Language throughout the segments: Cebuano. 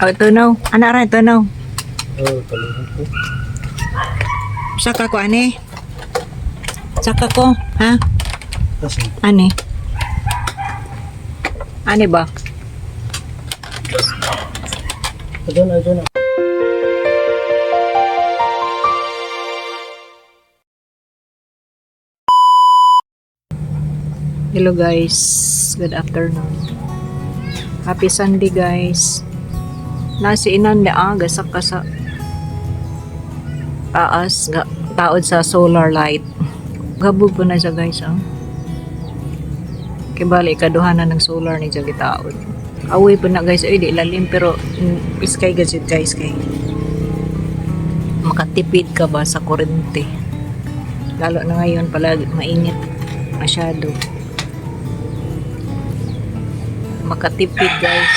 Oh, tunaw. Ana ra, tunaw. Oh, kaluhod ko. Saka ko, ane. Saka ko, ha? Kasi, Ane. Ane ba? adyan, adyan. Hello guys, good afternoon. Happy Sunday, guys. Nasi inan ni aga sa kasa taas ga, taod sa solar light. Gabog po na siya, guys, oh. Kay bali ikaduha na ng solar ni siya gitaod. Away po na, guys, ay di lalim pero iskay gajud, guys, kay makatipid ka ba sa kurente. Lalo na ngayon pala mainit masyado. Makatipid, guys.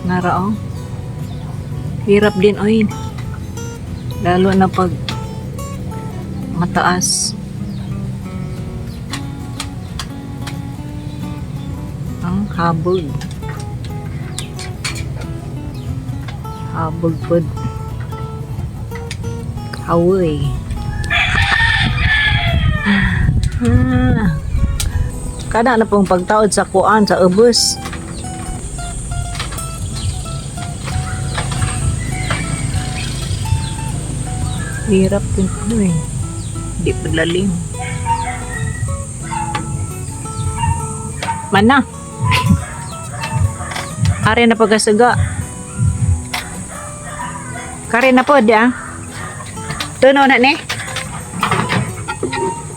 Nara oh. Hirap din oy. Lalo na pag mataas. Ang habog. Habog pod. Hawoy. Ah. Kada na pong pagtaod sa kuan sa ubos. Hirap din po eh. Hindi paglalim. Mana. Ari na pagkasuga. Kare na po, di ah. Tuno na ni.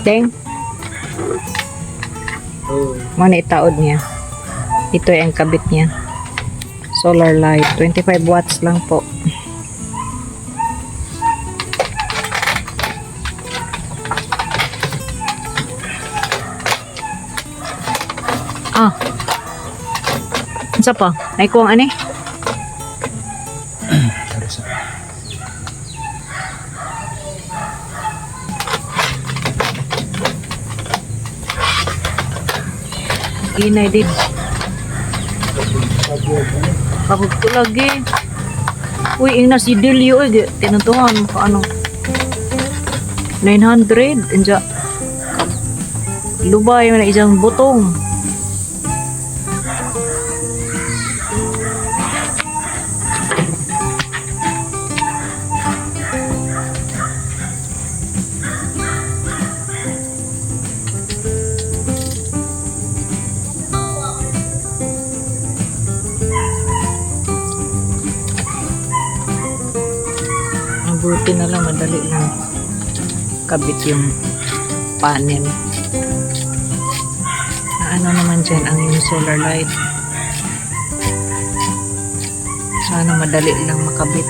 Deng. Oh, Mo na itaod niya. Ito ay ang kabit niya. Solar light. 25 watts lang po. Ah. Unsa pa? Naikuha ang ani? tara sa. Inay din. Pagod, ano? Pagod ko lagi. Uy, ingna si Delio eh. Tinuntuhan mo ano. 900. Inja. Lubay mo na isang butong. Mabuti na lang, madali lang kabit yung panel. Na ano naman dyan ang yung solar light. Sana madali lang makabit.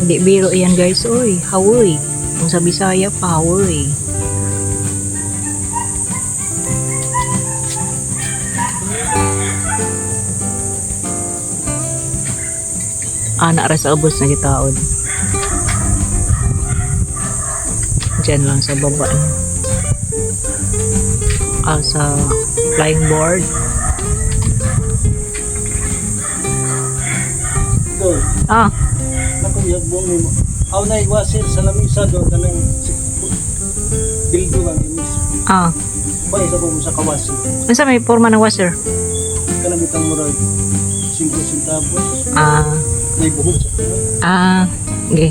Hindi biro yan, guys. Oy, hawoy. Kung sa Bisaya pa, hawoy. Ana ra sa ubos na gitaod. Diyan lang sa baba niya. Ah, sa flying board. Doon, Ah, naku, yagbong mo. Aw na iwasil sa lamisa doon, kanang bildo ang imis. Ah. Pa isa po mo sa kawasi. Unsa may forma ng washer? Kanang bitang murag 5 centavos. Ah, Naibuhok sa kuno. Ah, okay.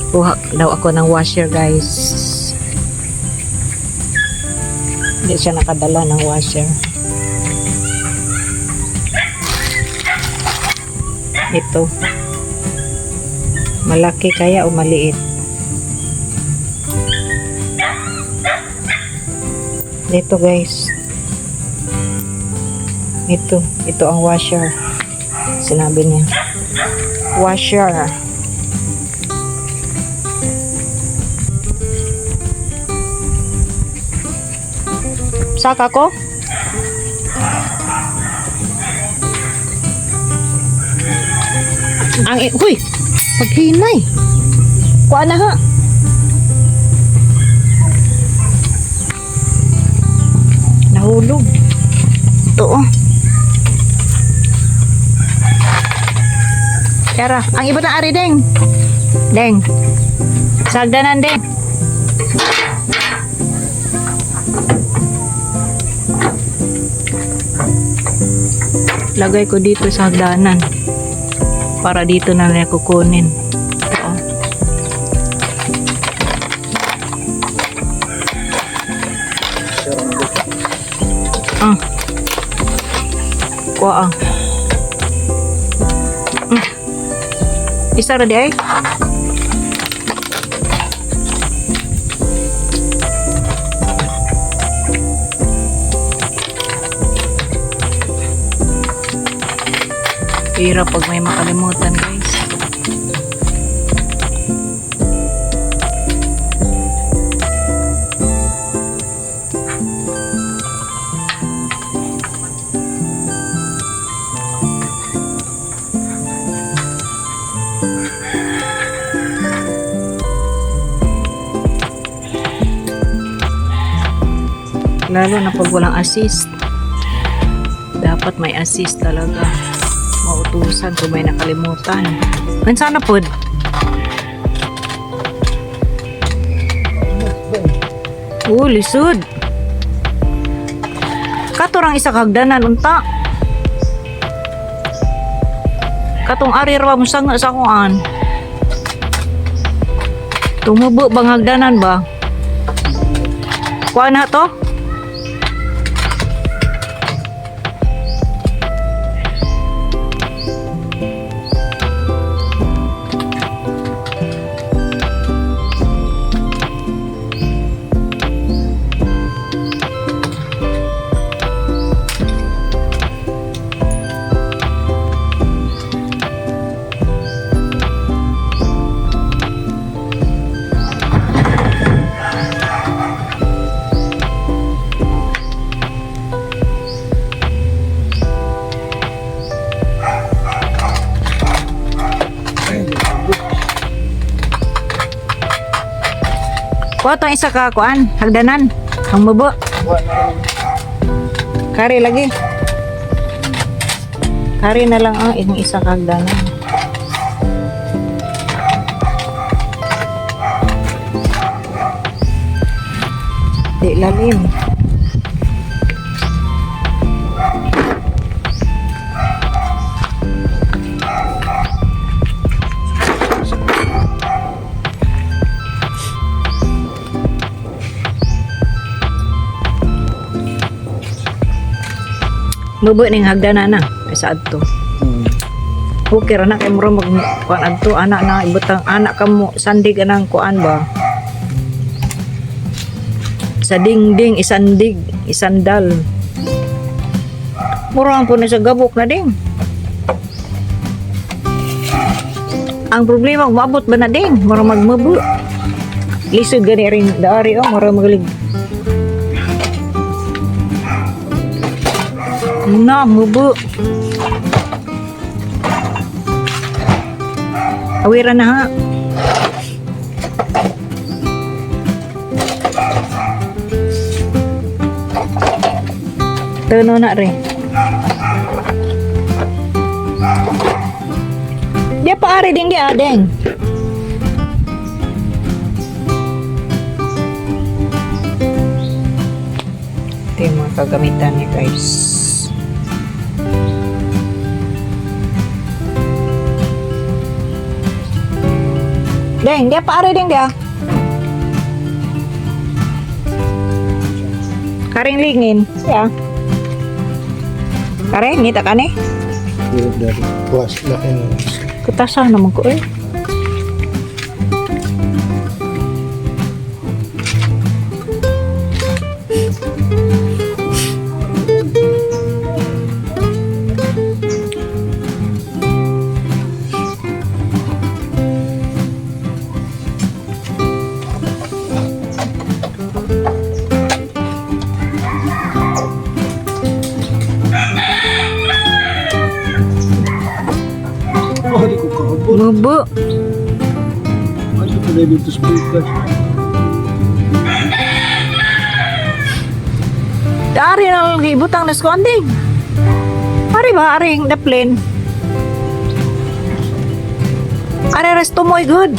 Kuha daw ako ng washer, guys. Hindi siya nakadala ng washer. Ito. Malaki kaya o maliit? Ito, guys. Ito. Ito ang washer. Sinabi niya. Washer. Saka ko? Ang huy, paghinay. Kuha na ha. Nahulog. Ito oh. Tara, ang iba na ari deng. Deng. Sagdanan deng. Lagay ko dito sa hagdanan. Para dito na lang kukunin. Ito, oh. Ah. Kuha ah. Isa ra di ay. Hirap pag may makalimutan, guys. Lalo na pag walang assist. Dapat may assist talaga. Mautusan kung may nakalimutan. Kansa na pod? Oh, lisod. Katurang isa kagdanan unta. Katong ari ra mo sanga sa kuan. Tumubo bang hagdanan ba? Kuan na to? Kuha tong isa ka kuan, hagdanan. Ang mubo. Kuha na lang. Kari lagi. Kari na lang ang itong isa ka hagdanan. Di lalim. Mubo ning hagdanan na. Ay, sa adto. Okay ra na kay mura mag kuan adto anak na ibutang anak kamo sandig anang kuan ba. Sa dingding isandig isandal. Mura ang po na sa gabok na ding. Ang problema umabot ba na ding mura magmubo. Lisod gani rin daari oh mura magalig. Na mubo. Awira na ha. Tuno na rin. Dia pa ari ding dia, deng. Ito yung mga kagamitan niya, guys. Deng, dia pa ari deng dia. Karing lingin, ya. Karing, ngita ka ni? Dili dari. Kuha laki na. Kutasan naman ko eh. Oh, di ko kaabot. Mubo. Ano pa na dito speaker? Dari na lang ibutang na skonding. Ari ba aring daplin? Are resto mo good.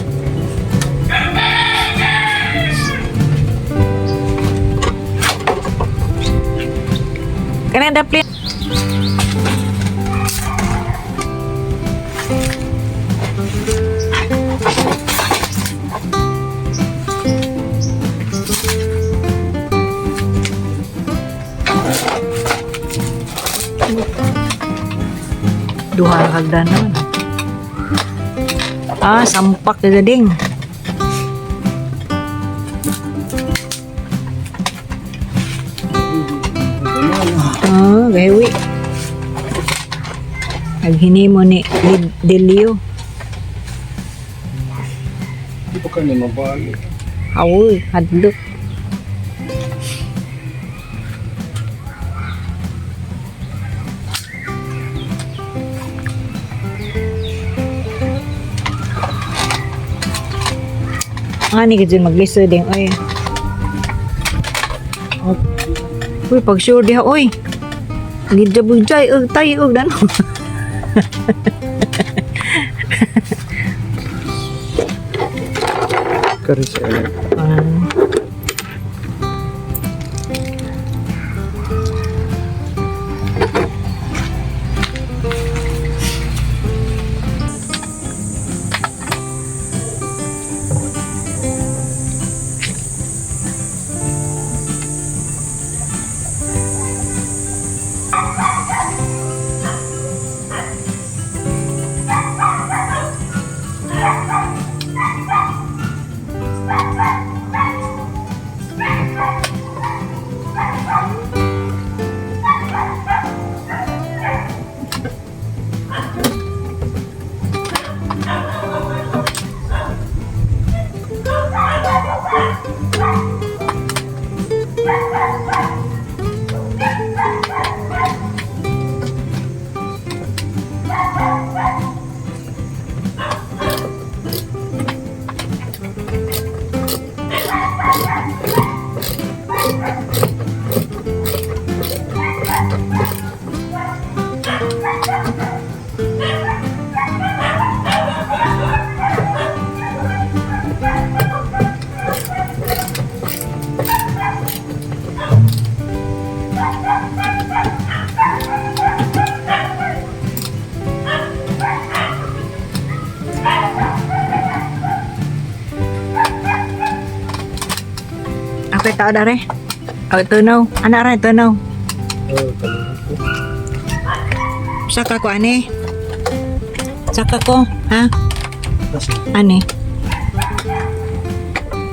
Kanang daplin. Duha ra hagdanan. Ah, sampak na ding. Ah, gawi. Naghinimo ni Delio. Di pa ka ni mabali. Awoy, hadlok. Ani ka dyan maglisod ding, oy. Uy, pag sure diha, oy. Gidjabujay, ug tay, ug dano. Kari sa ilan. Ah. Okay, tao dare. Oh, tunaw. Anak ra, tunaw. Oh, kalimut ko. Saka ko, ane. Saka ko, ha? Kasi, Ane.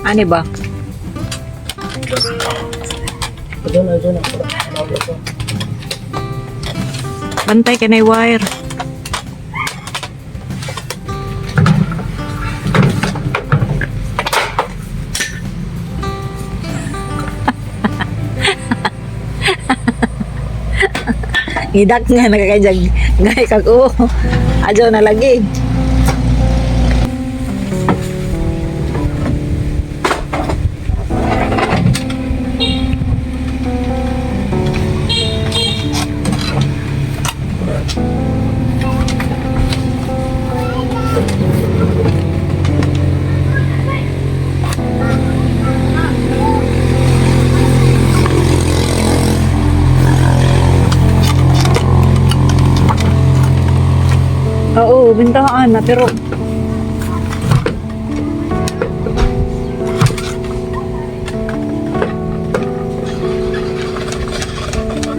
Ane ba? ito na, ito na. Wala ko. Bantay ka na yung wire. Idak nga nakakajag ngay kag o. Adyo na lagi. Oo, bintahan na pero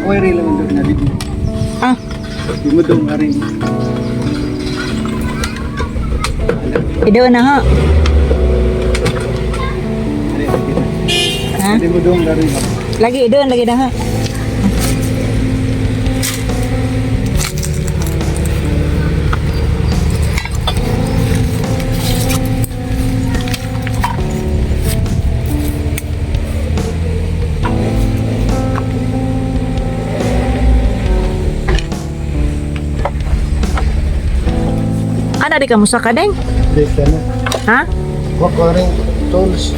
Wire lang doon na dito. ah, Di mo daw nga rin. ido na ha. Ha? Di mo daw nga rin. Lagi ido, lagi na ha. Ana di ka musa ka deng? Di ka na. Ha? Wag ko rin tools.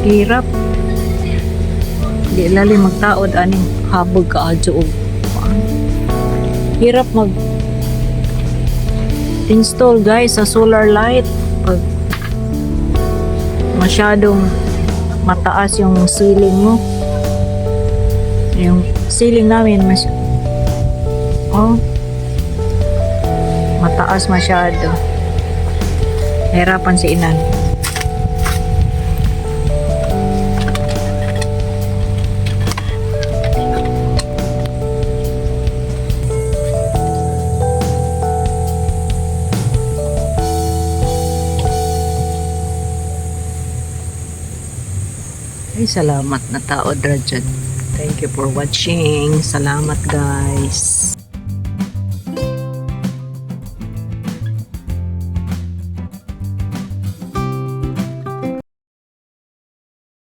Hirap. Di lalim magtaod aning habog kaadyo og kuan. Hirap mag install, guys, sa solar light pag masyadong mataas yung ceiling mo. Yung ceiling namin mas, oh, mataas masyado. Hirapan si Inan. Ay, salamat na tao, Drajan. Thank you for watching. Salamat, guys.